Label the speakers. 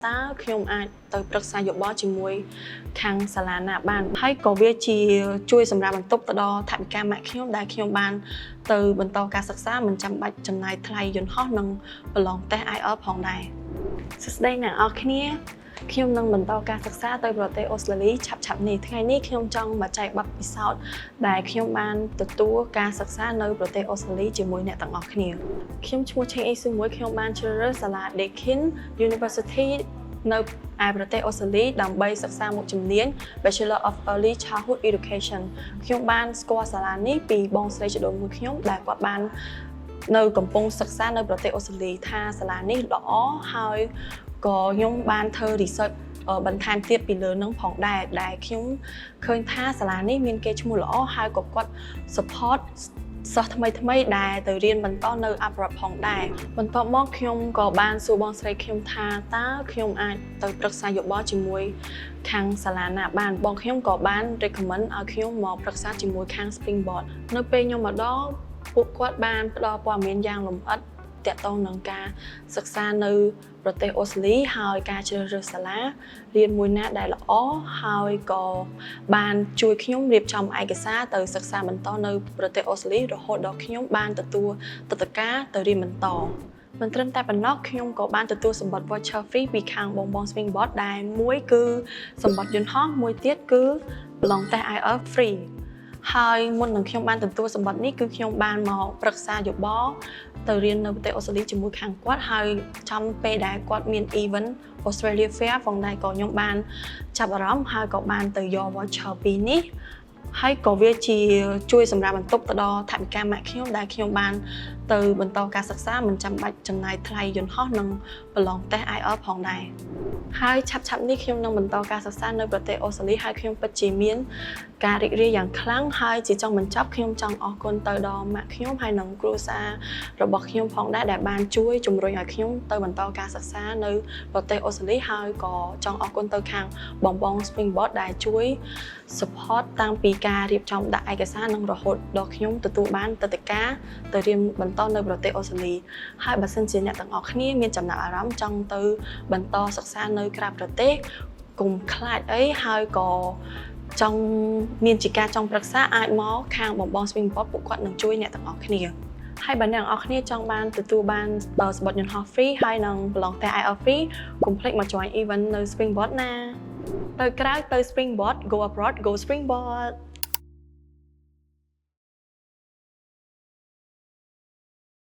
Speaker 1: តើខ្ញុំអាចទៅប្រឹក្សាយោបល់ជាមួយខាងសាលាណាបានហើយក៏វាជាជួយសម្រាប់បន្ទប់ទៅដល់ថវិកាម៉ាក់ខ្ញុំដែលខ្ញុំបានទៅបន្តការសិក្សាមិនចាំបាច់ចំណាយថ្លៃយន្តហោះនិងប្រឡងតេស្ត IELTS ផងដែរសួស្តីអ្នកទាំងអស់គ្នាខ្ញុំនឹងបន្តការសិក្សាទៅប្រទេសអូស្ត្រាលីឆាប់ៗនេះថ្ងៃនេះខ្ញុំចង់មកចែកបទពិសោធន៍ដែលខ្ញុំបានទទួលការសិក្សានៅប្រទេសអូស្ត្រាលីជាមួយអ្នកទាំងអស់គ្នាខ្ញុំឈ្មោះឆេងអ៊ីស៊ូមួយខ្ញុំបានជ្រើសរើសសាលា Deakin University នៅឯប្រទេសអូស្ត្រាលីដើម្បីសិក្សាមុខជំនាញ Bachelor of Early Childhood Education ខ្ញុំបានស្គាល់សាលានេះពីបងស្រីជីដូនមួយខ្ញុំដែលគាត់បាននៅកំពុងសិក្សានៅប្រទេសអូស្ត្រាលីថាសាលានេះល្អហើយក៏ខ្ញុំបានធ្វើ research បន្ថែមទៀតពីលើនឹងផងដែរដែលខ្ញុំឃើញថាសាលានេះមានគេឈ្មោះល្អហើយក៏គាត់ support សិស្សថ្មីថ្មីៗដែលទៅរៀនបន្តនៅ abroad ផងដែរបន្ទាប់មកខ្ញុំក៏បានសួរបងស្រីខ្ញុំថាតើខ្ញុំអាចទៅប្រឹក្សាយោបល់ជាមួយខាងសាលាណាបានបងខ្ញុំក៏បាន recommend ឲ្យខ្ញុំមកប្រឹក្សាជាមួយខាង Springboard នៅពេលខ្ញុំមកដល់ពួកគាត់បានផ្ដល់ព័ត៌មានយ៉ាងលម្អិតទាក់ទងនឹងការសិក្សានៅប្រទេសអូស្ត្រាលីហើយការជ្រើសរើសសាលារៀនមួយណាដែលល្អហើយក៏បានជួយខ្ញុំរៀបចំឯកសារទៅសិក្សាបន្តនៅប្រទេសអូស្ត្រាលីរហូតដល់ខ្ញុំបានទទួលទឹកតការទៅរៀនបន្តមិនត្រឹមតែប៉ុណ្ណោះខ្ញុំក៏បានទទួលសំបុត្រ voucher free ពីខាងបងបង Springboard ដែលមួយគឺសំបុត្រយន្តហោះមួយទៀតគឺប្រឡងតេស្ត IELTS free ហើយមុននឹងខ្ញុំបានទទួលសំបុត្រនេះគឺខ្ញុំបានមកប្រឹក្សាយោបល់ទៅរៀននៅប្រទេសអូស្ត្រាលីជាមួយខាងគាត់ហើយចំពេលដែលគាត់មាន event Australia Fair ផងដែរក៏ខ្ញុំបានចាប់អារម្មណ៍ហើយក៏បានទៅយក voucher ពីរនេះហើយក៏វាជាជួយសម្រាប់បន្ទប់ទៅដល់ថវិកាម៉ាក់ខ្ញុំដែលខ្ញុំបានទៅបន្តការសិក្សាមិនចាំបាច់ចំណាយថ្លៃយន្តហោះនិងប្រឡងតេស្ត IELTS ផងដែរហើយឆាប់ៗនេះខ្ញុំនឹងបន្តការសិក្សានៅប្រទេសអូស្ត្រាលីហើយខ្ញុំពិតជាមានការរីករាយយ៉ាងខ្លាំងហើយជាចុងបញ្ចប់ខ្ញុំចង់អរគុណទៅដល់ម៉ាក់ខ្ញុំហើយនិងគ្រួសាររបស់ខ្ញុំផងដែរដែលបានជួយជំរុញឲ្យខ្ញុំទៅបន្តការសិក្សានៅប្រទេសអូស្ត្រាលីហើយក៏ចង់អរគុណទៅខាងបងបង Springboard ដែលជួយ support តាំងពីការរៀបចំដាក់ឯកសារនិងរហូតដល់ខ្ញុំទទួលបានទឹកតការទៅរៀនបន្តនៅប្រទេសអូស្ត្រាលីហើយបើសិនជាអ្នកទាំងអស់គ្នាមានចំណាប់អារម្មណ៍ចង់ទៅបន្តសិក្សានៅក្រៅប្រទេសកុំខ្លាចអីហើយក៏ចង់មានជាការចង់ប្រឹក្សាអាចមកខាងបងបង Springboard ពួកគាត់នឹងជួយអ្នកទាំងអស់គ្នាហើយបើអ្នកទាំងអស់គ្នាចង់បានទទួលបានសំបុត្រយន្តហោះ free ហើយនិងប្រឡងតេស្ត IELTS free កុំភ្លេចមក join event នៅ Springboard ណាទៅក្រៅទៅ Springboard, go abroad, go Springboard.